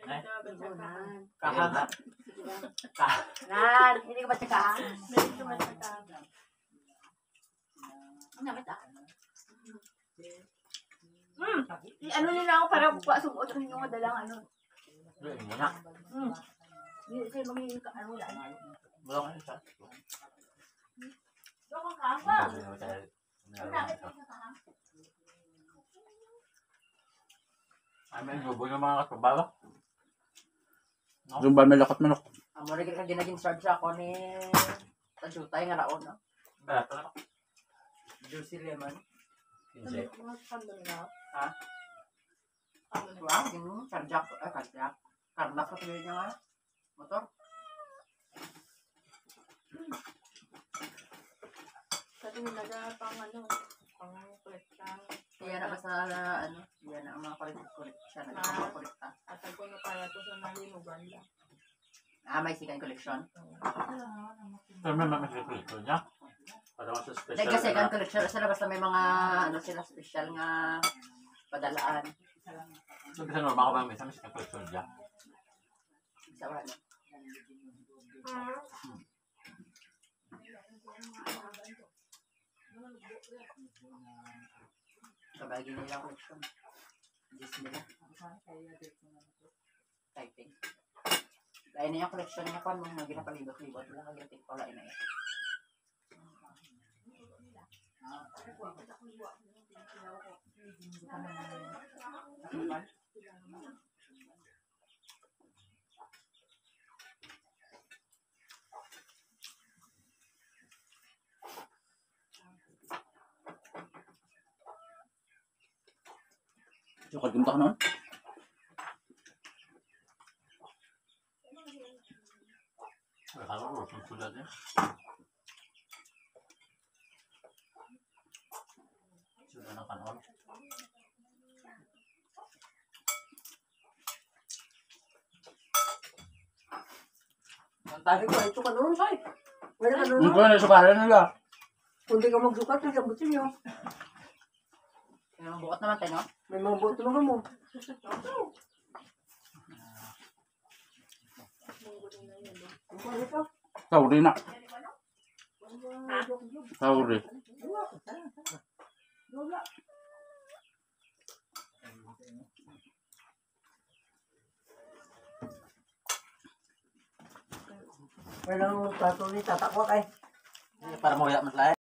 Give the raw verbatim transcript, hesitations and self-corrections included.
Ito, ito, ito. Kahang. Sige lang. Kahang. Nan, hindi ka ba tsaka? Hindi ka ba tsaka? Ang gamit, ah. Hmm. I-ano nyo na ako para kuha sumuot ang inyong madalang ano. Hindi, hindi na. Hmm. Hindi, kasi magiging ka-, ano lang. Wala ka isa. Doon ka, Ang sabi naman tayo, Ay, may bubo ng mga kasabala. Sumbal may lakat manok. Amo rin ka ginagin serve sa ako ni Tajutay nga raon, no? Barato na. Juicy lemon. Kinse. Ano na? Ha? Ano na? Wow, yun, cardiac, ay, cardiac. Cardiac sa tuloy niya nga. Motor? Sa tingin na pang ano, pang kolekta. Kaya na ba sa, ano, yan ang mga kolek-, kolek-, siya na Ah. mga kolekta. At ako na para to sa nalinugan lang. Ah, may second collection? Pero may mga second collection niya. Para sa special Nagka-second na. collection, sila basta may mga, ano sila, special nga padalaan. So, kasi normal ko ba may isang second collection niya? Sa wala. Kabay gini lang collection. Diyos nila. Typing. Lain na yung collection niya pa, mga ginapalibot-libot lang, ang ginapalibot lang. Sukad kunta ka nun? Ay, halo ko, sukad dati. Sila na kanon. Ang tahi ko, ito ka noon, say. Wala ka noon. Ang kuha na sukaran nila. Kung di ka magsukat, ito ang butsilyo. May mga buot naman tayo, no? May mga buot naman mo. Ang kuha nito. Sorry na. Sorry. Walang tato ni tata ko, eh. Para mawala man tayo.